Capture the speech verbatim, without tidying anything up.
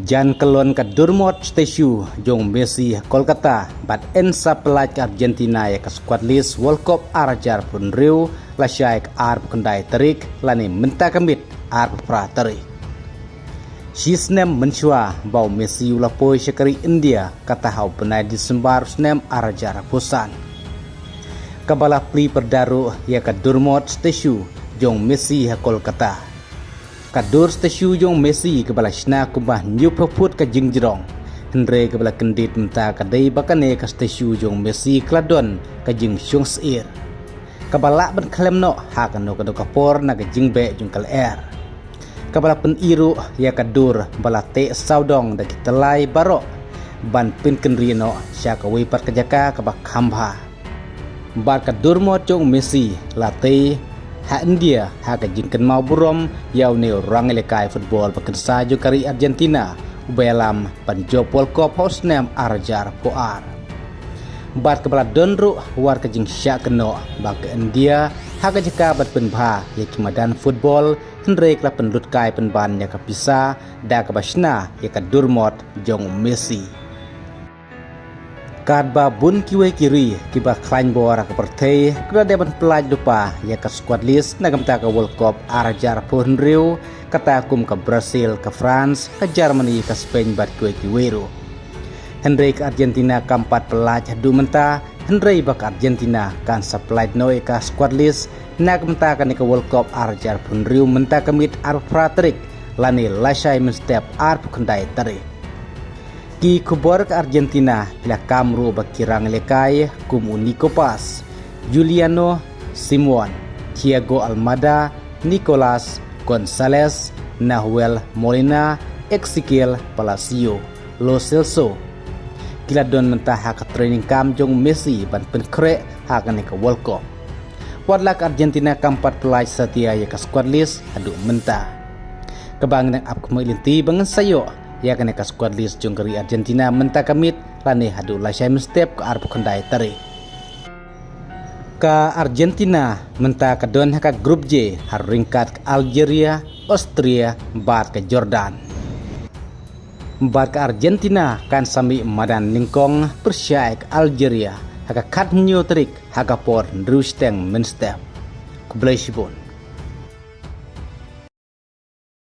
Jan kyllon ka Durmot Statue jong Messi ha Kolkata bad yn sa pyllait ka Argentina ïa ka squad list World Cup ar hajar arphew hynriew lashai ka arphew khyndai tarik lane mynta ka miet arphew phra tarik. Shi snem mynshuwa ba u Messi u la poi sha ka ri India, kata ha u bnai Disembar snem ar hajar arphew san. Kaba la plie pyrda ruh ïa ka Durmot Statue jong Messi ha Kolkata. Ka dur statue jong Messi kaba la shna kumba hynñiewphew phut ka jingjrong, hynrei kaba la kyndit mynta ka dei ba kane ka statue jong Messi ka la don ka jingshong syier, kaba lah ban khlem noh ha kano kano ka por na ka jingbeh jong ka lyer. Kaba la pyni ruh ïa ka dur ba la teh sawdong da ki tyllai baroh ban pynkynriah noh sha kawei pat ka jaka kaba kham bha. Bad ka Durmot jong u Messi la tei ha India ha ka jingkynmaw burom ïa une u rangïalehkai football ba kynsa jong ka ri Argentina, uba ïalam ban jop World Cup ha u snem ar hajar arphew ar. Bad kaba la don ruh wat ka jingshah kynnoh ba ka India ha ka jaka ban pynbha ïa ki madan football, hynrei ka la pynlut kai pynban ïa ka pisa da kaba shna ïa ka Durmot jong u Messi. Katba bun kiwei ki ri kiba khlaiñ bor ha ka pyrthei ki la dei ban pyllait lypa ïa ka squad list na ka bynta ka World Cup ar hajar arphew hynriew, kata kum ka Brazil, ka France, ka Germany, ka Spain bad kiwei kiwei ruh. Hynrei ka Argentina kam pat pyllait haduh mynta, hynrei ba ka Argentina kan sa pyllait noh ïa ka squad list na ka bynta kane ka World Cup ar hajar arphew hynriew mynta ka miet arphew phra tarik lane lashai mynstep arphew khyndai tarik. Ki khubor ka Argentina ki la kam ruh ba ki rangïalehkai kum u Nico Paz, Juliano Simeone, Thiago Almada, Nicolas Gonzalez, Nahuel Molina, Ezequiel Palacio, Lo Celso. Ki la don mynta ha ka training camp jong Messi ban pynkhreh ha kane ka World Cup. Wat la ka Argentina kam pat pyllait satia ïa ka squad list haduh mynta. Kaba ngi dang ap khmih lynti ba ngin sa ïoh ïa kane ka squad list jong ka ri Argentina mynta ka miet lane haduh lashai mynstep ka arphew khyndai tarik. Ka Argentina mynta ka don ha ka Group J ha ryngkat ka Algeria, Austria bad ka Jordan. Bad ka Argentina kan sa mih madan nyngkong pyrshah ïa ka Algeria ha ka khathynñiew tarik ha ka por hynriew shiteng mynstep. Khublei shibun.